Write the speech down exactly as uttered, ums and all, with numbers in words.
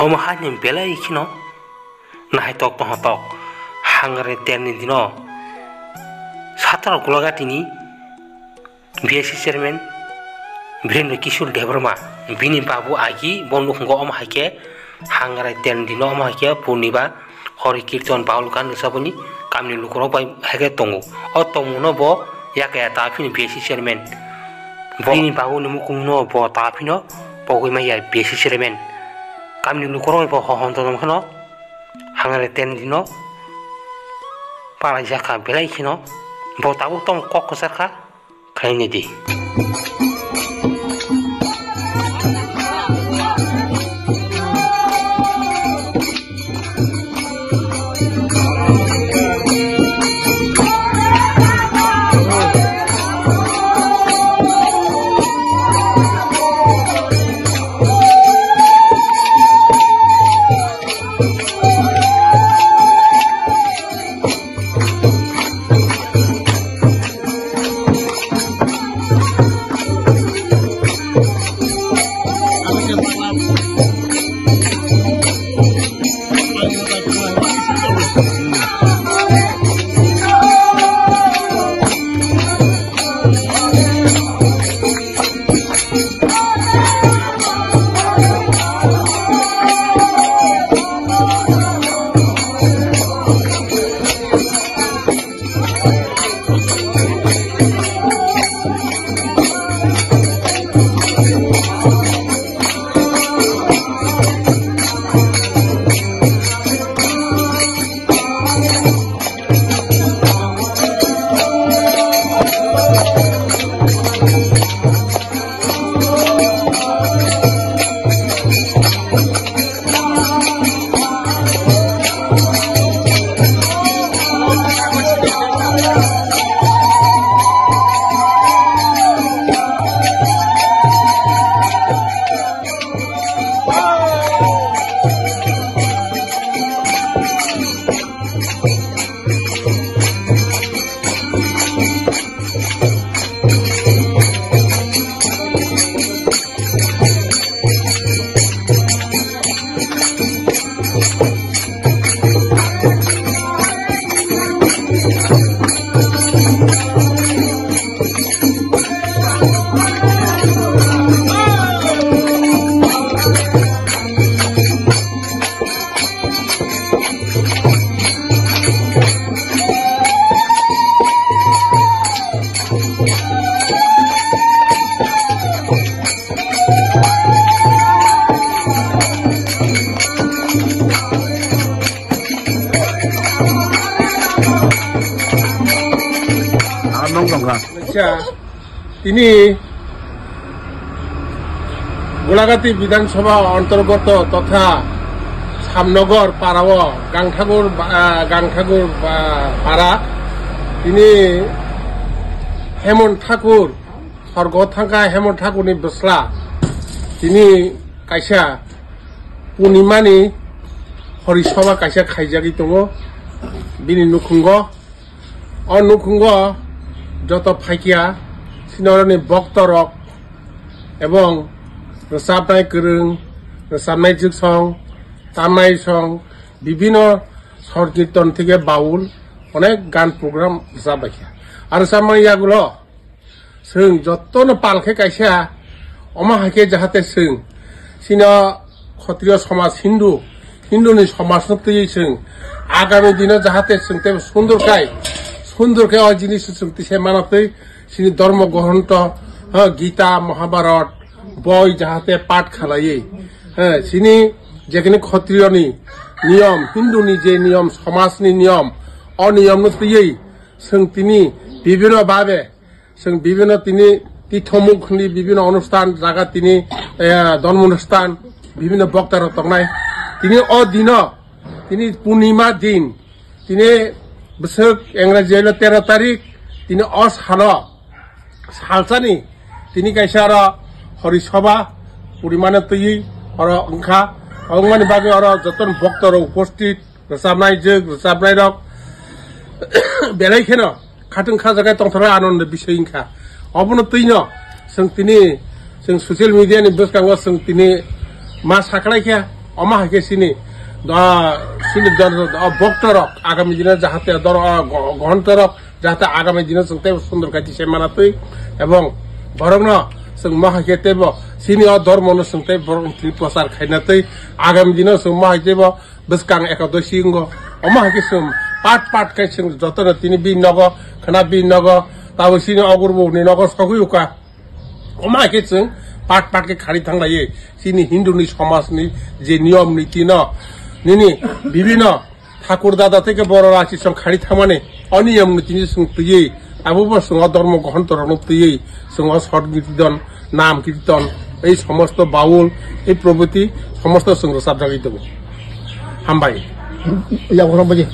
Omo haini belai kheno nahaitok tongthok Hangrai terni dino Satrao Golaghati ni B S C chairman Birendra Kishore Debbarma bini babu agi bo nukhungo omo hai khe Hangrai terni dino omo hai khe Purniba Hori Kirtan Baul Gan rwchaboni kamini lukurok bai hai khe tongo. O tongmungno bo yakaya ta phini B S C chairman. Bo bini bagwini mukungno bo ta phino pogwi maya B S C chairman. Kamini lukurok bai bo hohom tongtong kheno Hangrai terni dino palaijak kha belai kheno. Bo tabuk tong kok kwchar kha. Khaini di. Acha, tini Golaghati Bidhan Sabha antargoto totha Samnogor parao Gangthakur ba-, ah, Gangthakur ba-, para tini Hemon Thakur, sorgo thangkha Hemon Thakurni bwsla, tini kaisa Purnimani hori soba kaisa khaijagwi tongo bini nukhungo. O nukhungo joto phaikya sinorokni boktorok ebong rwchapnai kwrwng, rwchapnai jwksong, tamnai song, bibino sor kirton thike baul onek gan program rwchapbaikha. Aro rwchapmani yagulo Chwng jotono pal khe kaisa, omo hai khe jahate chwng chini Khotriyo somaj Hindu, Hinduni somajno twiwi chwng agami dino jahate chwng tei sundor khai, sundor khe o jinis chwng tisa mano twi chini dhormo grohonto, ha, Gita, Mahabharat, boi jahate pat khalaiwi, ha, chini jekini Khotriyoni niyom, Hinduni je niyom, somajni niyom, o niyomno twiwi chwng tini bibino babe Chwng bibino tini tithomung khwlwi bibino onusthan jaga tini, eh, dhormo onusthan bibino bokta rok tongnai. Tini o dino, tini Purnima din, tini bwswk Engraji ailo tero tarik, tini o salo, salsani, tini kaisa oro hori soba, Purnimano twiwi oro wngkha, wngmani bagwi oro jotono bokta rok uposthit, rwchapnai jwk, rwchapnairok belai kheno khatung khajagai tongthoknai anando bisoi wngkha. Obono twino chwng tini, chwng social media ni bwskango chwng tini ma saklaikha, Omo hai khe chini, ah, chini dor-, ah, boktorok agami dino jahate dor-, ah, go-, gohontorok jahate agami dino chwng teibo sundor kaitor se manatwi ebong borokno chwng omo hai khe teibo chini o dhormono chwng tei borok twi prochar khainatwi agami dino chwng omo hai teibo bwskang ekadoshi wngo. Omo hai khe chwng part part khe chwng jotono tini bini nogo khna bini nogo tabo chini ogurbo ni nogo sogwi uka. Omo hai khe chwng part part khe khari thanglaiwi chini Hindu ni somaj ni je niyom niti no nini bibino thakur dada theke boro rachi song khari thangmani o niyom niti ni chwng twiwi abo bo chwng o dhormo gohontorok no twiwi chwng o sot niti don nam kirton ei somosto baul ei probiti somosto chwng rwchapjagwi tongo. Hambai. Ya, borok baji.